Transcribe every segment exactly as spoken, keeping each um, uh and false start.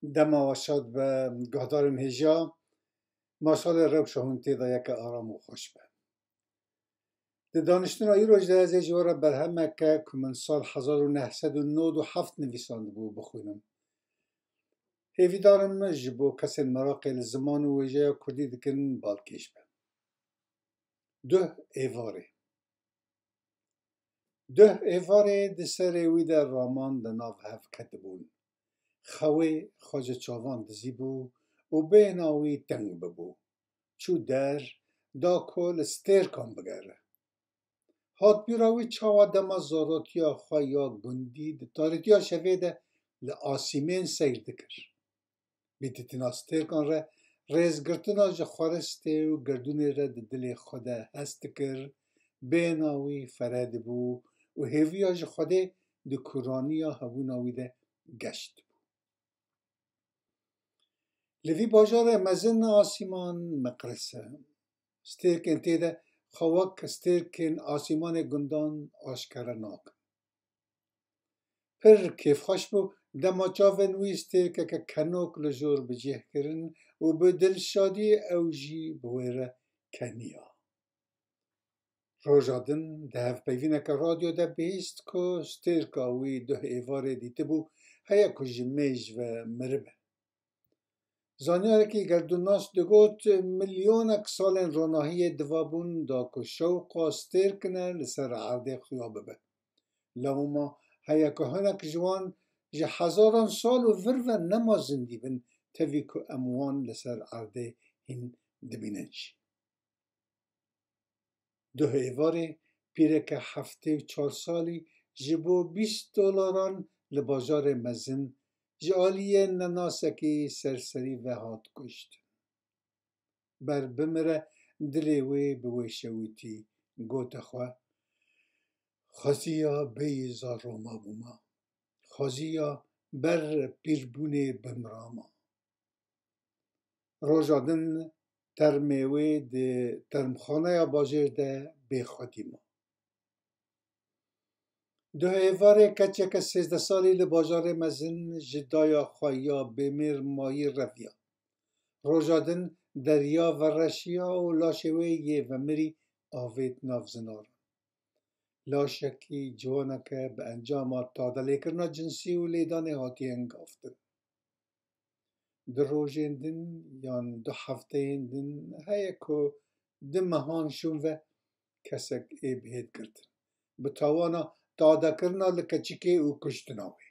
Dema we şad be, guhdarên hêja, maşalê rewşa hûn tê de yeke aram û xweş be. Di daniştina îroj de ez ê ji we re berhemeke ku min sal hezar û neh sed û nod û heft nivîsandibû bixwînim. Hêvîdar im ji bo kesên meraqê li ziman û wêjeya kurdî dikin balkêş be. Duh êvarê. Duh êvarê di serê wî de raman di nav hev ketibûn. Xewê xwe ji çavan dizîbû û bêhna wî teng bibû. Çû der, da ku li stêrkan bigere. Hat bîra wî çawa dema zarotiya xwe ya gundî di tarîtiya şevê de li asîmên seyr dikir. Bi dîtina stêrkan re rêzgirtina ji xwaristê û gerdûnê re di dilê xwe de hest dikir, bêhna wî fere dibû û hêviya ji Xwedê di kûraniya hebûna wî de geş dibû. Li vî bajarê mezin asîman miqris e. Stêrkên tê de xwe wek stêrkên asîmanê gundan aşkere nakin. Pir kêfxweş bû, dema çavên wî stêrkeke kenok li jor bi cih kirin û bi dilşadî ew jî bi wê re keniya. Roja din di hevpeyvîneke radyo de bihîst ku stêrka wî duh êvarê dîtibû, heye ku ji mêj ve miribe. Zanyarekî gerdûnnas digot, milyonek salên ronahiyê diva bûn da ku şewqa stêrkine li ser erdê xuya bibe. Lewma heye ku hinek ji wan ji hezaran sal û vir ve nema zindî bin, tevî ku em wan li ser erdê hîn dibînin jî. Duh êvarê pîreke heftê û çar salî ji bo bîst dolaran li bajarê mezin ji aliyên nenasekî serserî ve hat kuştin. Ber bimire dilê wê bi wê şewitî, gote xwe, xweziya bêyî zaroma bûma, xweziya ber pîrbûnê bimirama. Roja din termê wê di termxaneya bajêr de bêxwedî ma. Duh êvarê keçeke sêzdeh salî li bajarê mezin ji daya xwe ya bêmêr mayî reviya. Roja din derya vereşiya û laşê wê yê vemirî avêt nav zinaran. Laşekî ciwaneke bi encama tadelêkirina cinsî û lêdanê hatiye hingavtin. Du rojên din yan du hefteyên din heye ku du mehan şûn ve kesek ê bihêt girtin. Bi tawana tadekirina li keçikê û kuştina wê.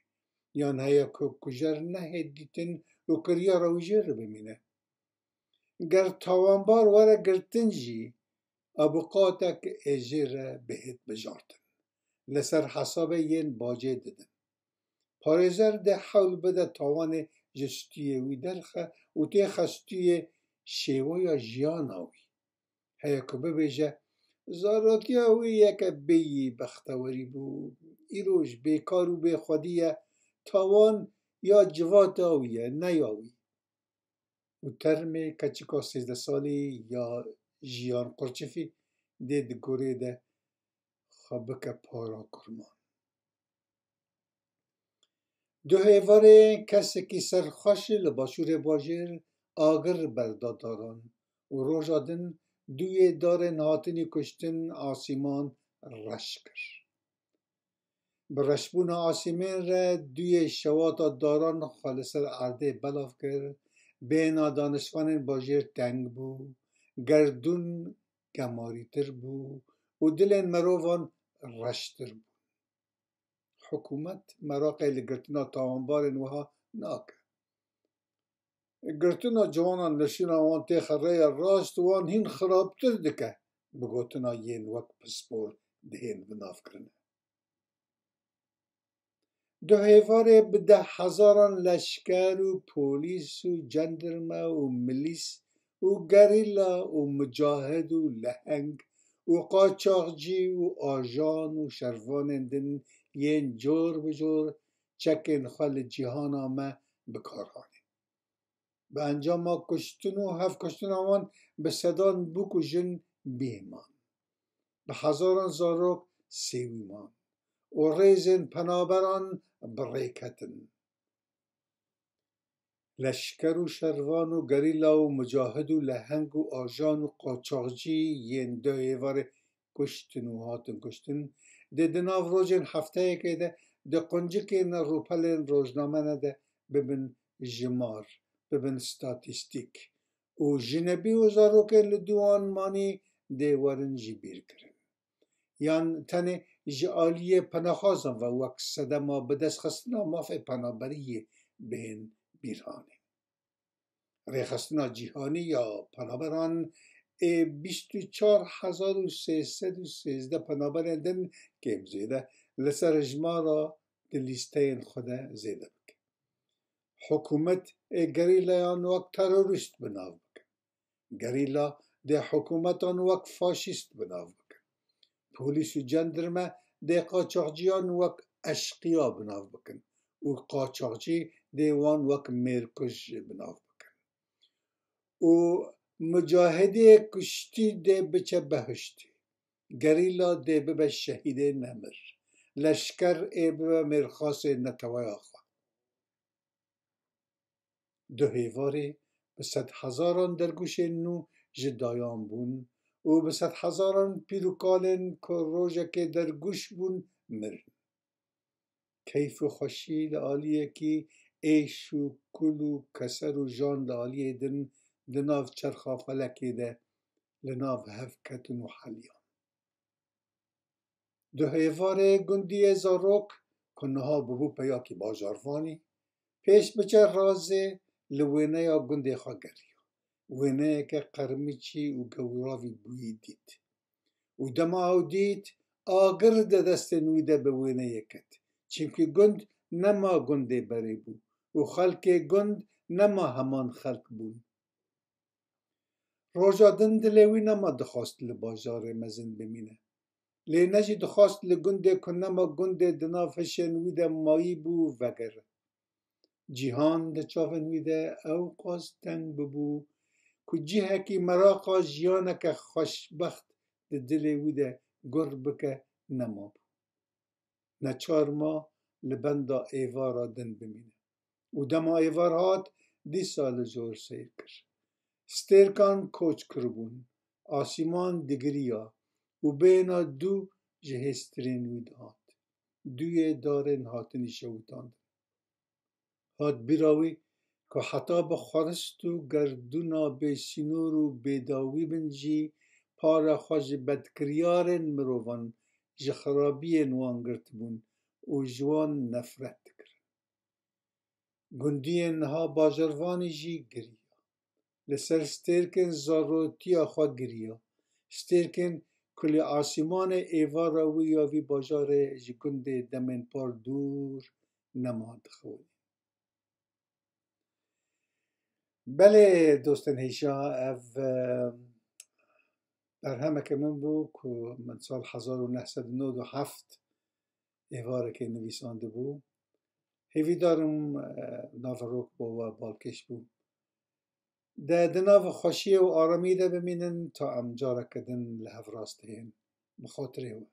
Yan heye ku kujer nehêt dîtin û kiryara wî jê re bimîne. Ger tawanbar were girtin jî, abuqatek ê jê re bihêt bijartin. Li ser hesabê yên bacê didin. Parêzer dê hewl bide tawanê ji stûyê wî derxe û têxe stûyê şêweya jiyana wî. Heye ku bibêje, zarotiya wî yeke bêyî bextewerî bû, îroj bêkar û bêxwedî ye, tawan ya civata wî ye, ne ya wî. Û termê keçika sêzdeh salî ya Jiyan Qurçifî dê di gorê de xwe bike para kurman. Duh êvarê kesekî serxweş li başûrê bajêr agir berda daran û roja din duyê darên hatinî kuştin asîman reş kir. Bi reşbûna asîmên re duyê şewata daran xwe li ser erdê belav kir, bêhna danişvanên bajêr teng bû, gerdûn gemarîtir bû û dilên mirovan reştir bûn. Hikûmet meraqê li girtina tawanbarên wiha nake. Girtina ciwanan li şûna wan têxe rêya rast, wan hîn xirabtir dike, bi gotina yên wek pispor dihên binavkirine. Duh êvarê bi deh hezaran leşker û polîs û cendirme û milîs û gerîla û mucahid û leheng û qaçaxcî û ajan û şervanên din yên cor bi cor çekên xwe li cîhana me bi kar anîn. Bi encama kuştin û hevkuştina wan bi sedan bûk û jin bî man. Bi hezaran zarok sêwî man û rêzên penaberan bi rê ketin. Leşker û şervan û gerîla û mucahid û leheng û ajan û qaçaxcî yên du hêvarê kuştin û hatin kuştin, dê di nav rojên hefteyekê de di quncikên rûpelên rojnamene de bibin jimar, bibin statîstîk û jinebî û zarokên li dû wan manî dê werin jibîrkirin. Yan tenê ji aliyê penaxwazan ve wek sedema bidestxistina mafê penaberiyê bên bîranê. Rêxistina Cîhanî ya Penaberan ê bîst û çar hezar û sê sed û sêzdeh penaberên din kêm zêde li ser hejmara di lîsteyên xwe de zêde bike. Hikûmet ê gerîlayan wek terorîst bi nav bike. Gerîla dê hikûmetan wek faşîst bi nav bikin. Polîs û cendirme dê qaçaxciyan wek eşqiya bi nav bikin û qaçaxcî dê wan wek mêrkuj bi nav bikin. Û mucahidê kuştî dê biçe behiştî. Gerîla dê bibe şehîdê nemir. Leşker ê bibe mêrxasê neteweya xwe. Du hêvarê bi sedhezaran dergûşên nû ji dayan bûn û bi sedhezaran pîr û kalên ku rojekê dergûş bûn, mirin. Keyf û xweşî li aliyekî êş û kul û keser û jan li aliyê din di nav çerxa felekê de li nav hev ketin û heliyan. Du hêvarê gundiyê zarok ku niha bûbû peyakî bajarvanî, pêş biçe razê li wêneya gundê xwe geriya. Wêneyeke qermiçî û gewravî bûyî dît. Û dema ew dît, agir di destên wî de bi wêneyê ket. Çimkî gund nema gundê berê bû û xelkê gund nema heman xelk bûn. Roja din dilê wî nema dixwast li bajarê mezin bimîne. Lê ne jî dixwast li gundê ku nema gundê di nav hişên wî de mayî bû vegere. Cîhan di çavên wî de ewqas teng bibû ku cihekî meraqa jiyaneke xweşbext di dilê wî de gur bike nemabû. Neçar ma li benda êvara din bimîne. Û dema êvar hat, dîsa li jor seyr kir. Stêrkan koç kiribûn, asîman digiriya û bêhna dû ji hêstirên wî dihat. Duyê darên hatinî şewitandin. Hat bîra wî ku heta bi xwerist û gerdûna bêsînor û bêdawî bin jî para xwe ji bedkiryarên mirovan, ji xirabiyên wan girtibûn û ji wan nefret dikirin. Gundiyên niha bajarvanî jî giriya. Li ser stêrkên zarotiya xwe giriya. Stêrkên ku li asîmanê êvara wî ya vî bajarê ji gundê demên par dûr nema dixewnî. Belê dostên hêja, ev, e, berhemeke min bû ku min sal hezar û neh sed û nod û heft êvarekê nivîsandibû. Hêvîdar im, e, naverok bo we balkêş bû. De di nav xweşiyê û aramiyê de bimînin ta em careke din li hev rastihên. Bi xatirê we.